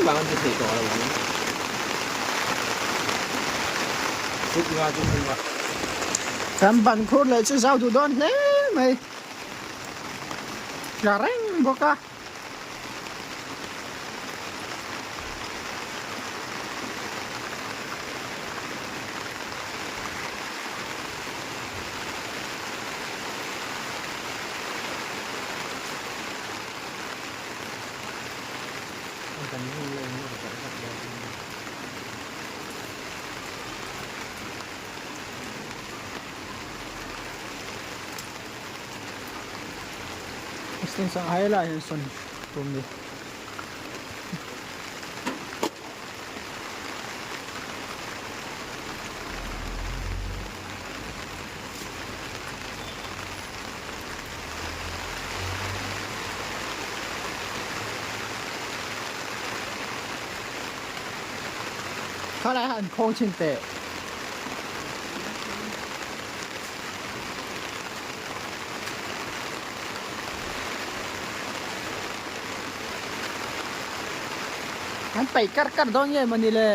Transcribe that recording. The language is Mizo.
Engmah kan ti thei tawh lo ang. Foot nga chu hung a. Kan ban khur leh chu zau duh dawn hle mai. Tla reng bawk a. Sanghai lah hian sawn tum ni. Kha lai han khawng chhin teh. An paih kar kar dawn nge mawni le.